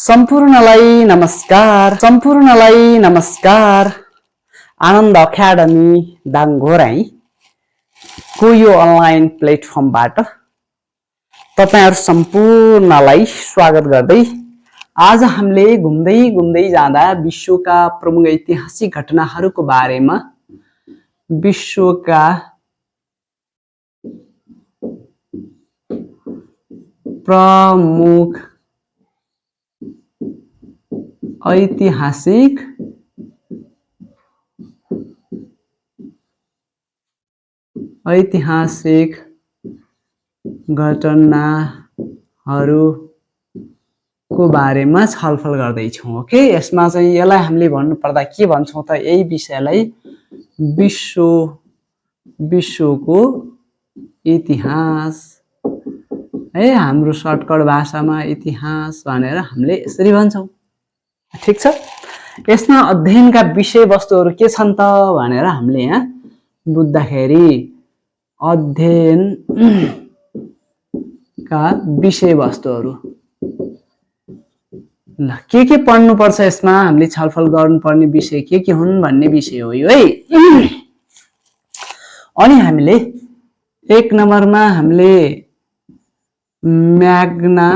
सम्पूर्णलाई नमस्कार आनन्द अकाडेमी दाङघोराई को यो अनलाइन प्लेटफर्मबाट तपाईहरु सम्पूर्णलाई स्वागत गर्दै आज हामीले घुम्दै जाँदा विश्वका प्रमुख ऐतिहासिक घटनाहरूको बारेमा विश्वका प्रमुख ऐतिहासिक घटनाहरूको बारेमा छलफल गर्दै छौं। ओके, यसमा चाहिँ यसलाई हामीले भन्नु पर्दा के भन्छौं त यही विषयलाई विश्वको इतिहास है, हाम्रो सर्टकट भाषामा इतिहास भनेर हामीले यसरी भन्छौं। ठीक छ, यसमा अध्ययनका विषयवस्तुहरू के छन् त भनेर हामीले यहाँ बुझ्दाखेरि अध्ययनका विषयवस्तुहरू ल के पढ्नु पर्छ, यसमा हामीले छलफल गर्नुपर्ने विषय के हुन् भन्ने विषय हो यो है। अनि हामीले एक नम्बरमा हामीले म्याग्ना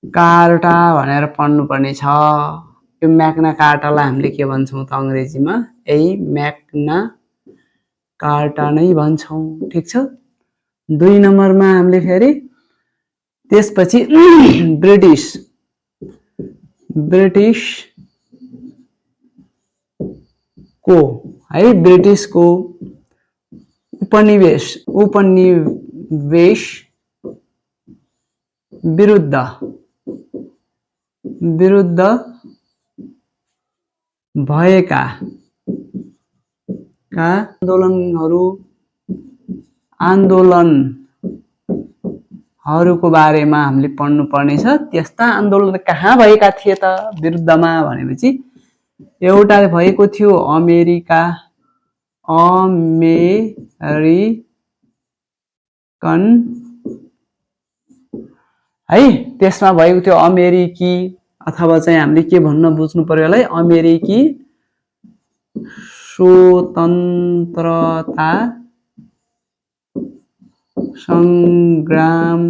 कार्टा भनेर पढ्नु पर्ने छ। यो म्याग्ना कार्टालाई हामीले के भन्छौं त अंग्रेजीमा यही म्याग्ना कार्टा नै भन्छौं। ठीक छ, 2 नम्बरमा हामीले फेरि त्यसपछि ब्रिटिश को है, ब्रिटिशको उपनिवेश विरुद्ध भएका आन्दोलनहरूको बारेमा हामीले पढ्नु पर्नेछ। त्यस्ता आन्दोलन कहाँ भएका थिए त विरुद्धमा भनेपछि एउटा भएको थियो अमेरिकन है, त्यसमा भएको थियो अमेरिकी अथवा चाहिँ हामीले के भन्न बुझ्नु पर्यो होला, अमेरिकी स्वतन्त्रता संग्राम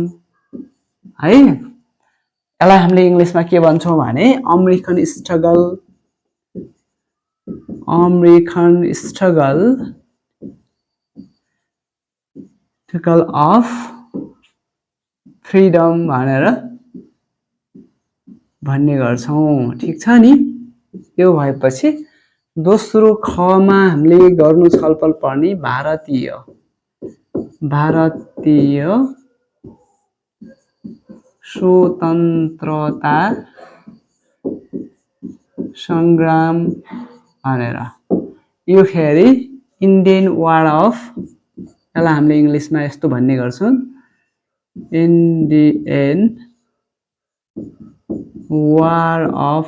है। यसलाई हामीले इंग्लिशमा के भन्छौं भने अमेरिकन स्ट्रगल अफ फ्रीडम भनेर भन्ने गर्छौं। ठीक छ नि, यो भएपछि दोस्रो खमा हामीले गर्नु छलफल पर्ने भारतीय स्वतन्त्रता संग्राम भनेर, यो फेरि इन्डियन वार अफ, यसलाई हामीले इंग्लिशमा यस्तो भन्ने गर्छौं इन्डियन वार अफ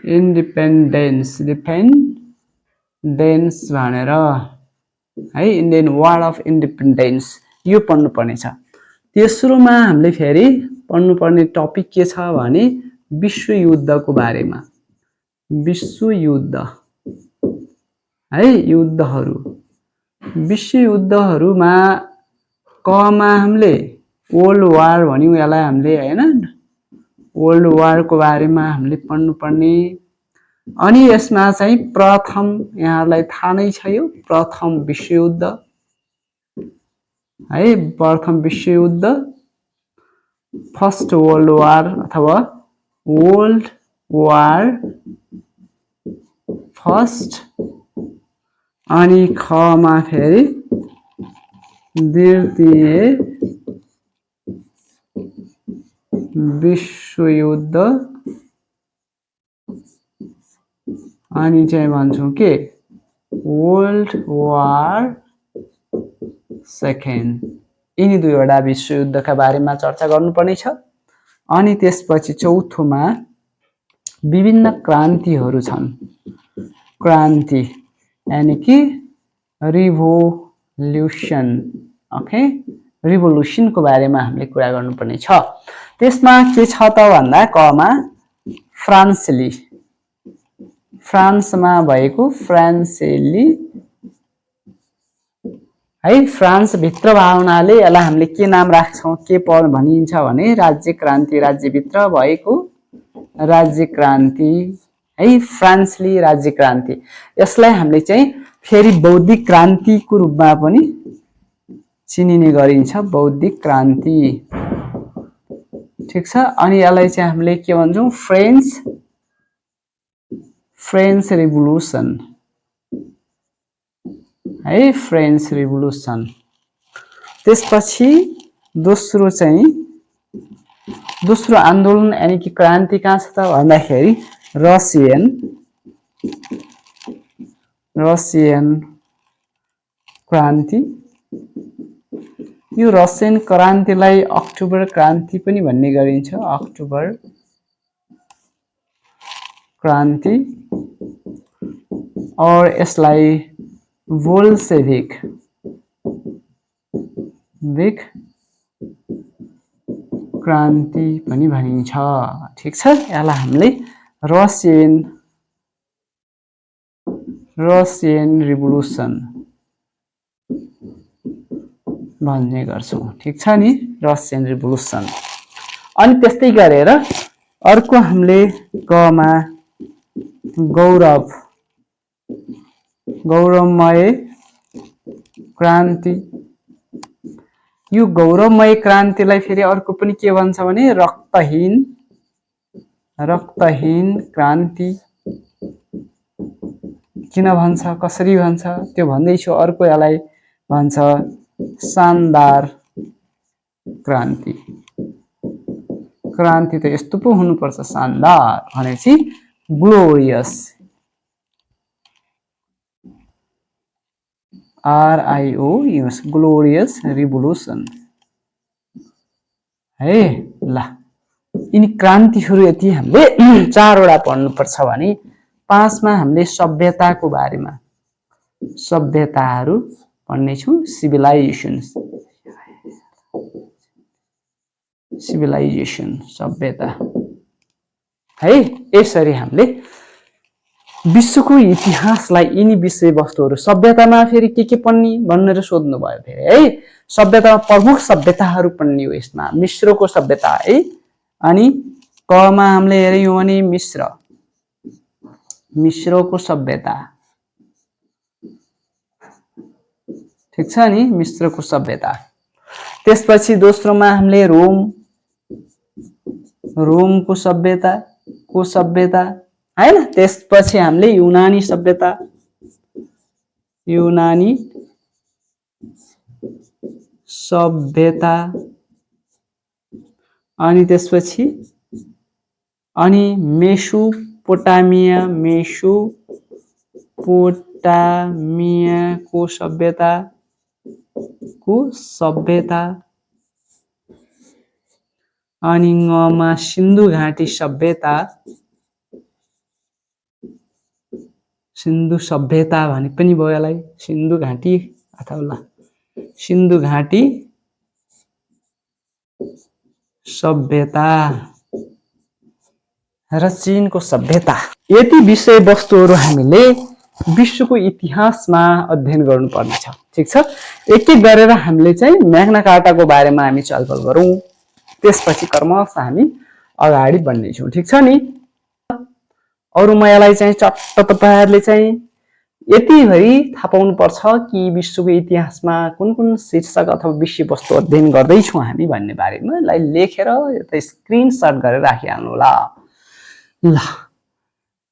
इन्डिपेन्डेन्स भनेर है, इन्डियन वार अफ इन्डिपेन्डेन्स यो पढ्नु पर्ने छ। तेस्रोमा हामीले फेरि पढ्नु पर्ने टपिक के छ भने विश्व युद्धको बारेमा, विश्व युद्ध है, विश्व युद्धहरुमा कमा हामीले वर्ल्ड वार भन्यौ, यसलाई हामीले हैन वर्ल्ड वार को बारेमा हामीले पढ्नु पर्ने। अनि यसमा चाहिँ प्रथम, यहाँहरुलाई थाहा नै छ यो प्रथम विश्व युद्ध है, प्रथम विश्व युद्ध फर्स्ट वर्ल्ड वार अथवा वर्ल्ड वार फर्स्ट। अनि खमा फेरि द्वितीय विश्व युद्ध अनि चाहिँ भन्छौं के वर्ल्ड वार सेकेन्ड। यिनी दुईवटा विश्व युद्धका बारेमा चर्चा गर्नुपर्ने छ। अनि त्यसपछि चौथोमा विभिन्न क्रान्तिहरू छन्। क्रान्ति यानी कि रिभोल्युसन ओके रिभोल्युसनको बारेमा हामीले कुरा गर्नुपर्ने छ त्यसमा के छ त भन्दा कमा फ्रान्समा भएको फ्रान्सेली है फ्रान्स भित्र भावनाले यसलाई हामीले के नाम राख्छौं के भनिन्छ भने राज्य भित्र भएको राज्य क्रान्ति है फ्रान्सली राज्य क्रान्ति यसलाई हामीले चाहिँ फेरि बौद्धिक क्रान्तिको रूपमा पनि चिनिने गरिन्छ बौद्धिक क्रान्ति ठीक छ अनि यसलाई चाहिँ हामीले के भन्छौं फ्रेन्च रिभोल्युसन है फ्रेन्च रिभोल्युसन त्यसपछि दोस्रो आन्दोलन यानी कि क्रान्ति कहाँ छ त भन्दाखेरि रसियन क्रान्ति यो रसियन क्रान्तिलाई अक्टोबर क्रान्ति पनि भन्ने गरिन्छ अक्टोबर क्रान्ति और यसलाई बोल्सेभिक क्रान्ति पनि भनिन्छ ठीक छ यसलाई हामीले रसियन रिभोल्युसन भन्ने गर्छौं ठीक छ नि रसियन रिभोल्युसन अनि त्यस्तै गरेर अर्को हामीले गमा गौरवमय क्रान्ति यो गौरवमय क्रान्तिलाई फेरि अर्को पनि के भन्छ भने रक्तहीन क्रान्ति किन भन्छ कसरी भन्छ त्यो भन्दैछु अर्को यसलाई भन्छ शानदार क्रान्ति त यस्तो पो हुनुपर्छ शानदार भनेपछि ग्लोरियस RIOUS ग्लोरियस रिभोल्युसन है ल यिनी क्रान्तिहरू यति हामीले 4 वटा पढ्नु पर्छ भने 5 मा हामीले सभ्यताको बारेमा सभ्यताहरू पढ्ने छौं सिभिलाइजेसन सभ्यता है यसरी हामीले विश्वको इतिहासलाई यिनी विषयवस्तुहरू सभ्यतामा फेरि के पढ्ने भनेर सोध्नु भयो फेरि है सभ्यतामा प्रमुख सभ्यताहरू पढ्ने हो यसमा मिश्रको सभ्यता है अनि कमा हामीले हेर्यौं भने मिश्रको सभ्यता ठीक छ नि मिश्रको सभ्यता त्यसपछि दोस्रोमा हामीले रोमको सभ्यता हैन त्यसपछि हामीले युनानी सभ्यता अनि त्यसपछि अनि मेसोपोटामियाको सभ्यता अनि ङमा सिन्धु घाटी सभ्यता भने पनि भयो यसलाई सिन्धु घाटी अथवा सिन्धु घाटी सभ्यता र चीनको सभ्यता यति विषयवस्तुहरू हामीले विश्वको इतिहासमा अध्ययन गर्नुपर्ने छ ठीक छ एक गरेर हामीले चाहिँ म्याग्ना कार्टाको बारेमा हामी छलफल गरौं त्यसपछि क्रमशः हामी अगाडि बढ्ने छौं ठीक छ नि अरु म यसलाई चाहिँ चट्ट तपाईहरुले चाहिँ यति भरि थाहा पाउनु पर्छ कि विश्वको इतिहासमा कुन शीर्षक अथवा विषयवस्तु अध्ययन गर्दै छौं हामी भन्ने बारेमा यसलाई लेखेर यता स्क्रिनशट गरेर राखिहाल्नु होला ल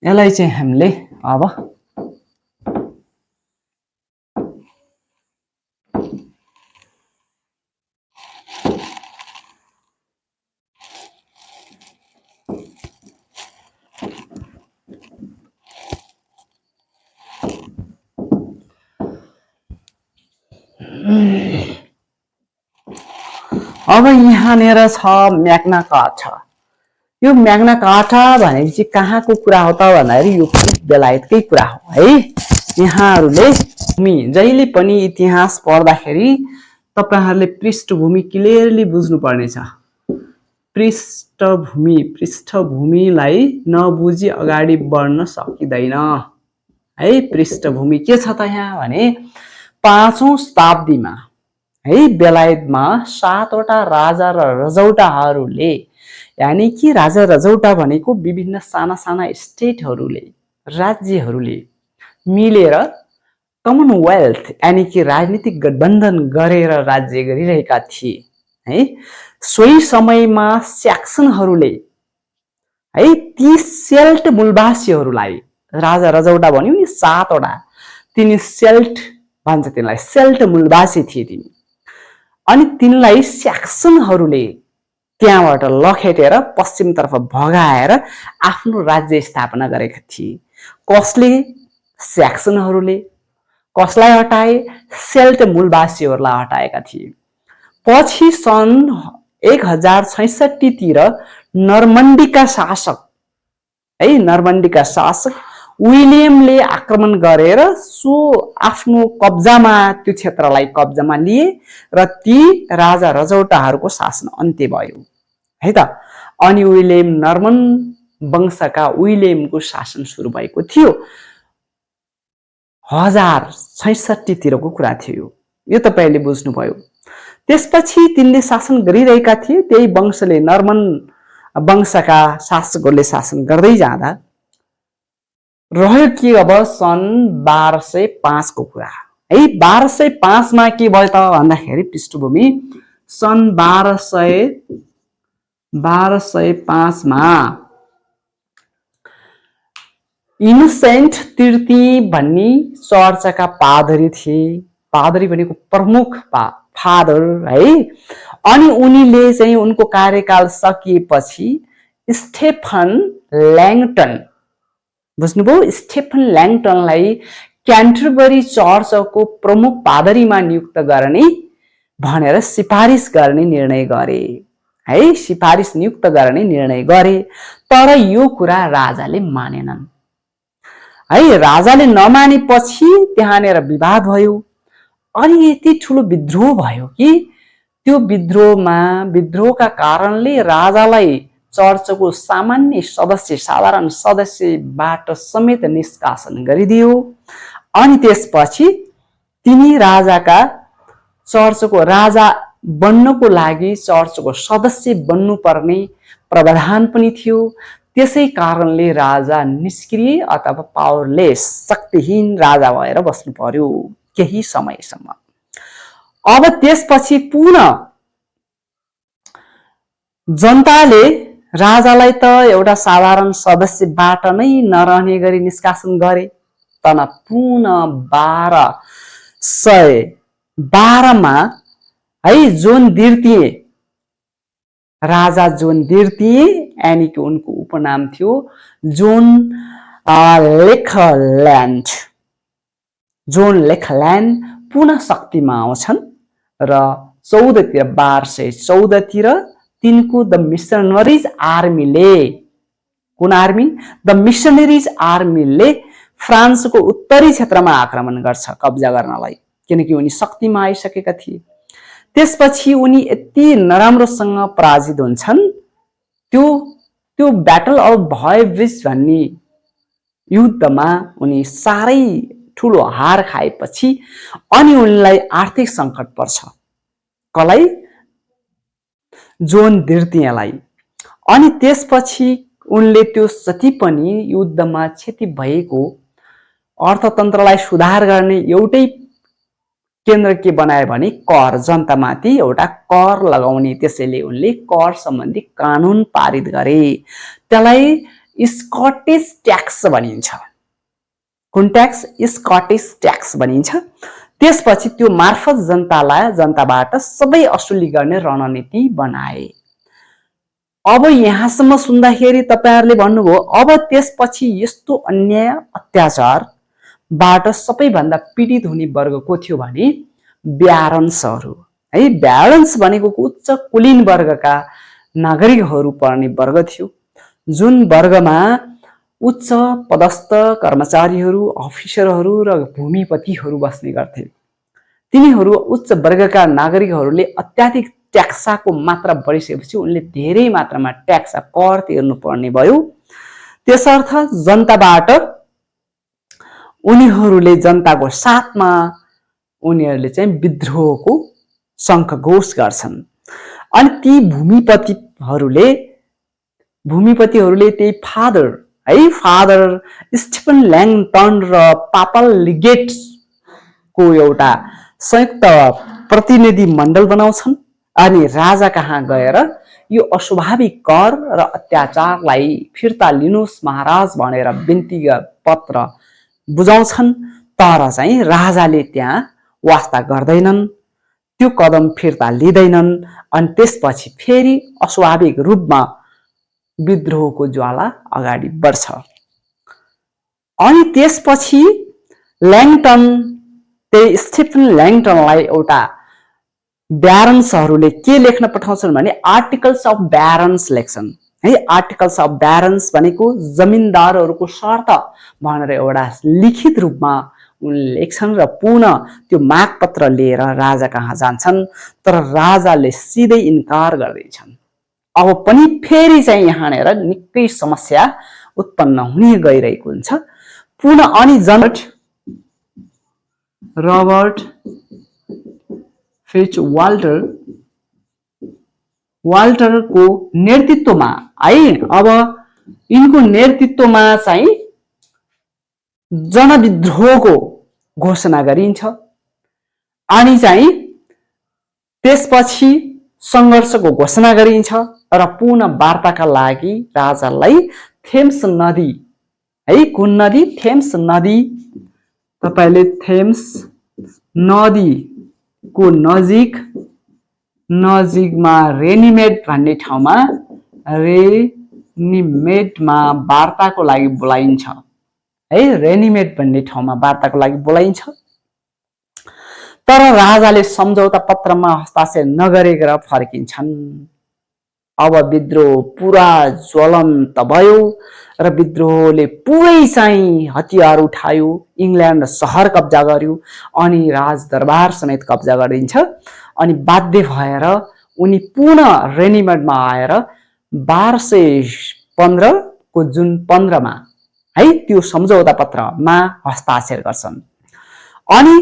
यसलाई चाहिँ हामीले अब अब यहाँनेर छ म्याग्ना कार्टा यो म्याग्ना कार्टा भनेपछि कहाँको कुरा हो त भन्दाखेरि यो बेलायतकै कुरा हो है यहाँहरूले जहिले पनि इतिहास पढ्दाखेरि तपाईहरुले पृष्ठभूमि क्लियरली बुझ्नु पर्नेछ। पृष्ठभूमिलाई नबुझी अगाडि बढ्न सकिँदैन है। पृष्ठभूमि के छ त यहाँ भने 5औं शताब्दीमा है बेलायतमा 7वटा राजा र रजौटाहरूले यानी कि राजा रजौटा भनेको विभिन्न साना साना स्टेटहरूले राज्यहरूले मिलेर कमनवेल्थ यानी कि राजनीतिक गठबन्धन गरेर राज्य गरिरहेका थिए है। सोही समयमा स्याक्सनहरूले है ती सेल्ट मूलवासीहरूलाई राजा रजौटा भन्यो नि 7वटा तिनी सेल्ट भन्छ तिनलाई सेल्ट मूलवासी थिए तिनी। अनि तिनलाई स्याक्सनहरूले त्यहाँबाट लखेटेर पश्चिमतर्फ भगाएर आफ्नो राज्य स्थापना गरेका थिए। कसले? स्याक्सनहरूले। कसलाई हटाए? सेल्ट मूलवासीहरूलाई हटाएका थिए। पछि सन् 1066 तिर नर्मन्डीका शासक है नर्मन्डीका शासक विलियमले आक्रमण गरेर सो आफ्नो कब्जामा त्यो क्षेत्रलाई कब्जामा लिए र ती राजा रजौटाहरूको शासन अन्त्य भयो है त। अनि विलियम नर्मन वंशका विलियमको शासन सुरु भएको थियो। 1066 तिरको कुरा थियो यो तपाईले बुझ्नुभयो। त्यसपछि तिनले शासन गरिरहेका थिए त्यही वंशले नर्मन वंशका शासकहरूले शासन गर्दै जाँदा रह्यो कि अब सन् 1205 को कुरा है। 1205 मा के भयो त भन्दाखेरि पृष्ठभूमि सन् 1205 मा इनोसेन्ट तृतीय भन्ने चर्चका पादरी थिए। पादरी भनेको प्रमुख फादर है। अनि उनीले चाहिँ उनको कार्यकाल सकिएपछि स्टेफन ल्याङ्टन बुझ्नुभयो स्टेफन ल्याङ्टनलाई क्यान्टरबरी चर्चको प्रमुख पादरीमा नियुक्त गर्ने भनेर सिफारिस गर्ने निर्णय गरे है। सिफारिस नियुक्त गर्ने निर्णय गरे तर यो कुरा राजाले मानेनन् है। राजाले नमानेपछि त्यहाँनेर विवाद भयो। अनि यति ठुलो विद्रोह भयो कि त्यो विद्रोहका कारणले राजालाई चर्चको सामान्य सदस्य साधारण सदस्यबाट समेत निष्कासन गरिदियो। अनि त्यसपछि तिनी राजाका चर्चको राजा बन्नको लागि चर्चको सदस्य बन्नुपर्ने प्रावधान पनि थियो। त्यसै कारणले राजा निष्क्रिय अथवा पावरलेस शक्तिहीन राजा भएर बस्नु पर्यो केही समयसम्म। अब त्यसपछि पुनः जनताले राजालाई त एउटा साधारण सदस्यबाट नै नरहने गरी निष्कासन गरे। तर पुनः 1212 मा है जोन द्वितीय राजा जोन द्वितीय यानी कि उनको उपनाम थियो जोन लेखल्यान्ड। जोन लेखल्यान्ड पुनः शक्तिमा आउँछन् र 1214 तिर तिनको द मिशनरीज आर्मीले कुन आर्मी? द मिशनरीज आर्मीले फ्रान्सको उत्तरी क्षेत्रमा आक्रमण गर्छ कब्जा गर्नलाई किनकि उनी शक्तिमा आइसकेका थिए। त्यसपछि उनी यति नराम्रोसँग पराजित हुन्छन् त्यो ब्याटल अफ भयभिस भन्ने युद्धमा उनी साह्रै ठुलो हार खाएपछि अनि उनलाई आर्थिक संकट पर्छ। कलाई? जोन द्वितीयलाई। अनि त्यसपछि उनले त्यो जति पनि युद्धमा क्षति भएको अर्थतन्त्रलाई सुधार गर्ने एउटै केन्द्र के बनाए भने कर जनतामाथि एउटा कर लगाउने। त्यसैले उनले कर सम्बन्धी कानुन पारित गरे। त्यसलाई स्कटिश ट्याक्स भनिन्छ। कुन ट्याक्स? स्कटिश ट्याक्स भनिन्छ। त्यसपछि त्यो मार्फत जनताबाट सबै असुली गर्ने रणनीति बनाए। अब यहाँसम्म सुन्दाखेरि तपाईहरुले भन्नुभयो अब त्यसपछि यस्तो अन्याय अत्याचारबाट सबैभन्दा पीडित हुने वर्ग को थियो भने ब्यारन्सहरू है। ब्यारन्स भनेको उच्च कुलीन वर्गका नागरिकहरू पर्ने वर्ग थियो जुन वर्गमा उच्च पदस्थ कर्मचारीहरू, अफिसरहरू र भूमिपतिहरू बस्ने गर्थे। तिनीहरू उच्च वर्गका नागरिकहरूले अत्याधिक ट्याक्साको मात्रा बढिसकेपछि उनले धेरै मात्रामा ट्याक्स कर तिर्नु पर्ने भयो। त्यसर्थ जनताबाट उनीहरूले जनताको साथमा उनीहरूले चाहिँ विद्रोहको शङ्खघोष गर्छन्। अनि ती भूमिपतिहरूले त्यही फादर स्टिफन ल्याङटन र पापल लिगेट्सको एउटा संयुक्त प्रतिनिधि मण्डल बनाउँछन् अनि राजा कहाँ गएर यो अस्वाभाविक कर र अत्याचारलाई फिर्ता लिनुहोस् महाराज भनेर बिन्ती पत्र बुझाउँछन्। तर चाहिँ राजाले त्यहाँ वास्ता गर्दैनन्, त्यो कदम फिर्ता लिँदैनन्। अनि त्यसपछि फेरि अस्वाभाविक रूपमा विद्रोहको ज्वाला अगाडि बढ्छ। अनि त्यसपछि ल्याङटन त्यही स्टिफन ल्याङटनलाई एउटा ब्यारन्सहरूले के लेख्न पठाउँछन् भने आर्टिकल्स अफ ब्यारन्स लेख्छन् है। आर्टिकल्स अफ ब्यारन्स भनेको जमिनदारहरूको शर्त भनेर एउटा लिखित रूपमा उनले लेख्छन् र पुनः त्यो मागपत्र लिएर राजा कहाँ जान्छन्। तर राजाले सिधै इन्कार गर्दैछन्। अब पनि फेरि चाहिँ यहाँनिर निकै समस्या उत्पन्न हुने गइरहेको हुन्छ। पुनः अनि रबर्ट फिच वाल्टरको नेतृत्वमा है, अब यिनको नेतृत्वमा चाहिँ जनविद्रोहको घोषणा गरिन्छ। अनि चाहिँ त्यसपछि सङ्घर्षको घोषणा गरिन्छ र पुनः वार्ताका लागि राजालाई थेम्स नदी है, कुन नदी? थेम्स नदी। तपाईले थेम्स नदीको नजिकमा रेनिमेड भन्ने ठाउँमा वार्ताको लागि बोलाइन्छ है। रेनिमेड भन्ने ठाउँमा वार्ताको लागि बोलाइन्छ। तर राजाले सम्झौता पत्रमा हस्ताक्षर नगरेर फर्किन्छन्। अब विद्रोह पुरा ज्वलन्त भयो र विद्रोहले पुरै चाहिँ हतियार उठायो, इङ्ल्यान्ड सहर कब्जा गर्यो अनि राजदरबार समेत कब्जा गरिन्छ। अनि बाध्य भएर उनी पुनः रेनिमेडमा आएर 1215 को जुन 15 मा है त्यो सम्झौता पत्रमा हस्ताक्षर गर्छन्। अनि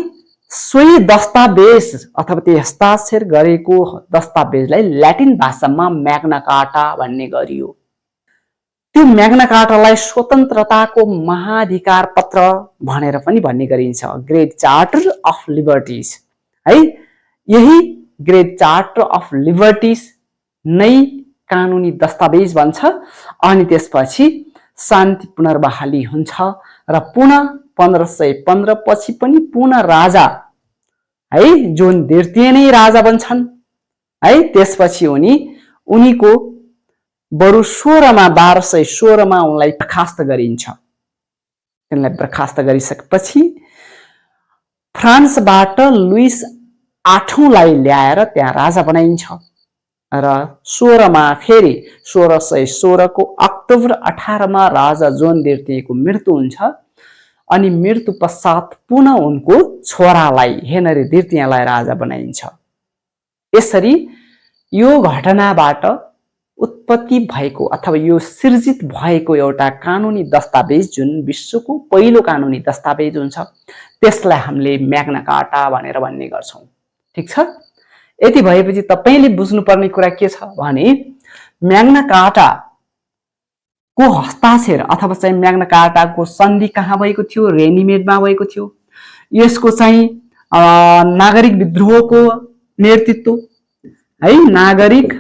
सोही दस्तावेज अथवा त्यो हस्ताक्षर गरेको दस्तावेजलाई ल्याटिन भाषामा म्याग्ना कार्टा भन्ने गरियो। त्यो म्याग्ना कार्टालाई स्वतन्त्रताको महाधिकार पत्र भनेर पनि भन्ने गरिन्छ, ग्रेट चार्टर अफ लिबर्टिज है। यही ग्रेट चार्टर अफ लिबर्टिज नै कानुनी दस्तावेज बन्छ। अनि त्यसपछि शान्ति पुनर्बहाली हुन्छ र पुनः 1515 पछि पनि पुनः राजा है जोन द्वितीय नै राजा बन्छन् है। त्यसपछि उनीको बरु 1216 मा उनलाई बर्खास्त गरिन्छ। तिनलाई बर्खास्त गरिसकेपछि फ्रान्सबाट लुइस 8औं लाई ल्याएर त्यहाँ राजा बनाइन्छ र 16 मा फेरि 1616 को अक्टोबर 18 मा राजा जोन द्वितीयको मृत्यु हुन्छ। अनि मृत्यु पश्चात पुनः उनको छोरालाई हेनरी द्वितीयलाई राजा बनाइन्छ। यसरी यो घटनाबाट उत्पत्ति भएको अथवा यो सिर्जित भएको एउटा कानुनी दस्तावेज जुन विश्वको पहिलो कानुनी दस्तावेज हुन्छ त्यसलाई हामीले म्याग्ना कार्टा भनेर भन्ने गर्छौं। ठीक छ। यति भएपछि तपाईले बुझ्नुपर्ने कुरा के छ भने म्याग्ना कार्टा को हस्ताक्षर अथवा चाहिँ म्याग्ना कार्टाको सन्धि कहाँ भएको थियो? रेनिमेडमा भएको थियो। यसको चाहिँ नागरिक विद्रोहको नेतृत्व है, नागरिक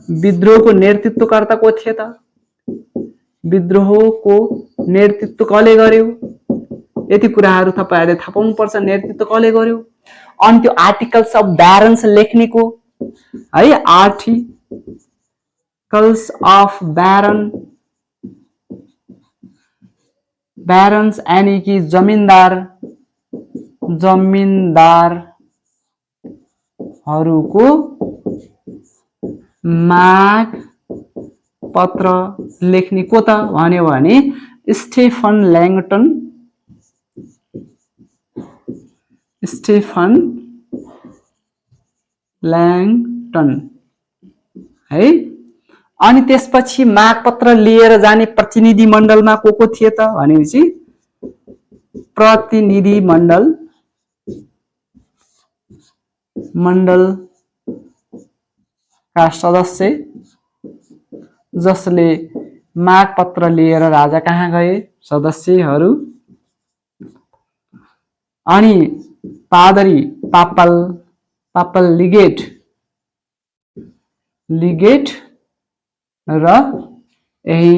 विद्रोहको नेतृत्वकर्ता को थिए त? विद्रोहको नेतृत्व कसले गर्यो? यति कुराहरु तपाईहरुले थाहा पाउनु पर्छ। नेतृत्व कसले गर्यो? अनि त्यो आर्टिकल्स अफ ब्यारन्स लेख्नेको है, आर्टिकल्स अफ ब्यारन्स यानी कि जमिनदारहरूको माग पत्र लेख्ने को त भन्यो भने स्टेफन ल्याङटन है। अनि त्यसपछि मागपत्र लिएर जाने प्रतिनिधि मण्डलमा को थिए त भनेपछि प्रतिनिधि मण्डलका सदस्य जसले मागपत्र लिएर राजा कहाँ गए सदस्यहरू। अनि पादरी पापल लिगेट र यही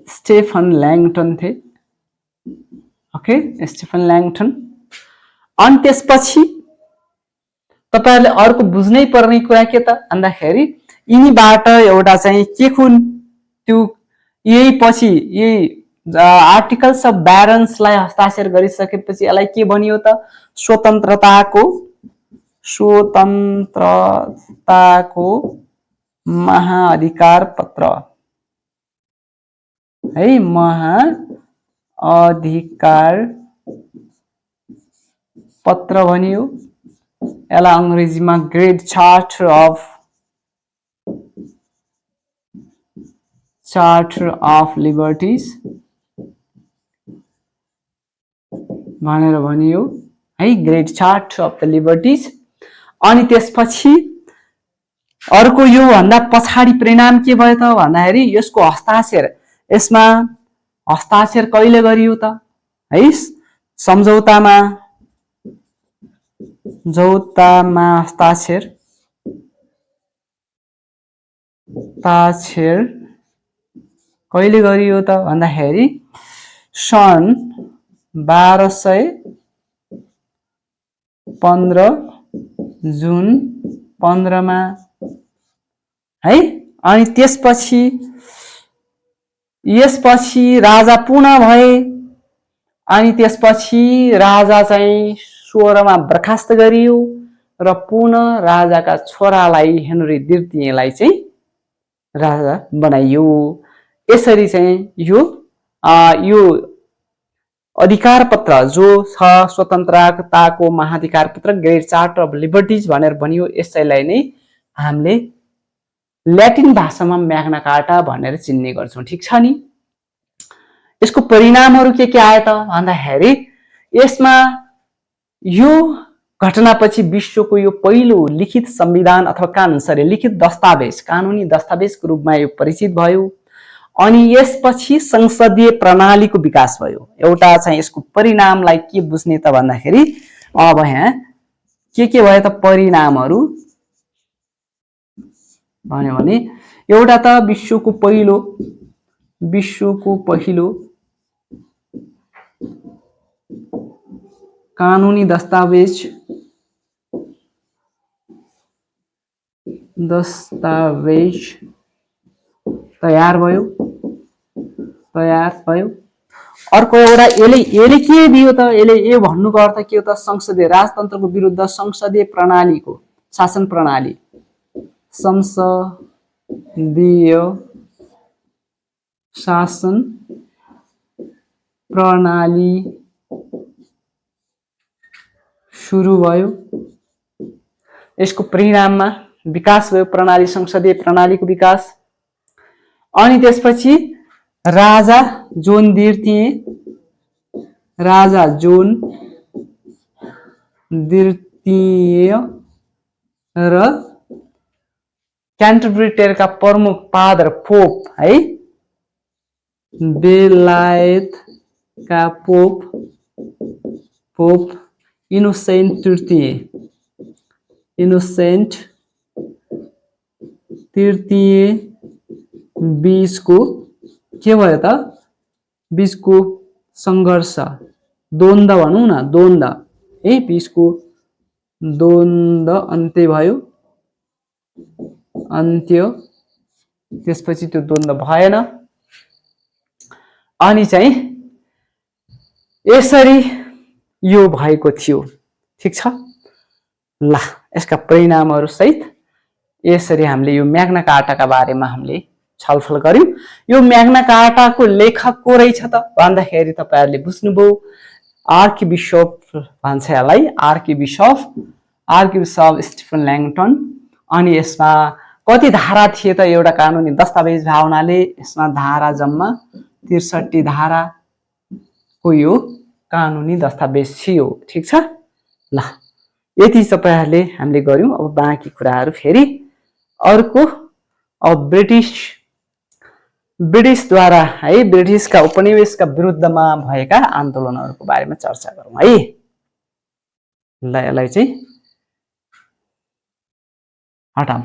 स्टेफन ल्याङटन थे। Okay, Stephen Langton. अनि त्यसपछि तपाईहरुले अर्को बुझ्नै पर्ने कुरा के त भन्दाखेरि यिनीबाट एउटा चाहिँ के खुन त्यो यही पछि यही आर्टिकल्स अफ ब्यारन्सलाई हस्ताक्षर गरिसकेपछि यसलाई के भनियो त स्वतन्त्रताको महाअधिकार पत्र है। महाअधिकार पत्र भनियो। यसलाई अंग्रेजीमा ग्रेट चार्टर अफ लिबर्टीज भनेर भनियो है, great charter of the liberties. अनि त्यसपछि अर्को यो भन्दा पछाडी परिणाम के भयो त भन्दाखेरि यसको हस्ताक्षर यसमा हस्ताक्षर कहिले गरियो त है सम्झौतामा हस्ताक्षर कहिले गरियो त भन्दाखेरि सन् 1215 जुन 15 मा है। अनि यसपछि राजा पुनः भए। अनि त्यसपछि राजा चाहिँ 16 मा बर्खास्त गरियो र पुनः राजाका छोरालाई हेनरी द्वितीयलाई चाहिँ राजा बनाइयो। यसरी चाहिँ यो अधिकार पत्र जो छ स्वतन्त्रताको महाधिकार पत्र ग्रेट चार्टर अफ लिबर्टीज भनेर भनियो। यसैलाई नै हामीले ल्याटिन भाषामा म्याग्ना कार्टा भनेर चिन्ने गर्छौं। ठीक छ नि। यसको परिणामहरु के आए त भन्दाखेरि यसमा यो घटनापछि विश्वको यो पहिलो लिखित संविधान अथवा कानुन लिखित दस्तावेज कानुनी दस्तावेजको रूपमा यो परिचित भयो। अनि यसपछि संसदीय प्रणालीको विकास भयो। एउटा चाहिँ यसको परिणामलाई के बुझ्ने त भन्दाखेरि अब यहाँ के भयो त परिणामहरु भन्यो भने एउटा त विश्वको पहिलो कानुनी दस्तावेज तयार भयो। अर्को एउटा यसले के दियो त यसले भन्नुको अर्थ के हो त संसदीय राजतन्त्रको विरुद्ध संसदीय प्रणालीको शासन प्रणाली संसदीय शासन प्रणाली सुरु भयो। यसको परिणाममा विकास भयो प्रणाली संसदीय प्रणालीको विकास। अनि त्यसपछि राजा जोन द्वितीय र क्यान्टरबरीका प्रमुख फादर पोप है बेलायतका पोप इनोसेन्ट तृतीय बीचको के भयो त बीचको संघर्ष द्वन्द्व भनौं न द्वन्द्व है बीचको द्वन्द्व अन्त्य भयो। त्यसपछि त्यो द्वन्द्व भएन। अनि चाहिँ यसरी यो भएको थियो। ठीक छ ल यसका परिणामहरु सहित यसरी हामीले यो म्याग्ना कार्टाका बारेमा हामीले छलफल गर्यौं। यो म्याग्ना कार्टाको लेखक को रहेछ त भन्दाखेरि तपाईहरुले बुझ्नुभयो, आर्कबिशप भन्छ यसलाई, आर्कबिशप स्टिफन ल्याङटन। अनि यसमा कति धारा थिए त एउटा कानुनी दस्तावेज भावनाले? यसमा धारा जम्मा 63 धारा को यो कानुनी दस्तावेज थियो। ठीक छ ल, यति तपाईहरुले हामीले गर्यौं। अब बाँकी कुराहरु फेरि अर्को, अब ब्रिटिशद्वारा है ब्रिटिशका उपनिवेशका विरुद्धमा भएका आन्दोलनहरुको बारेमा चर्चा गरौँ है। ल यसलाई चाहिँ हटाऊँ।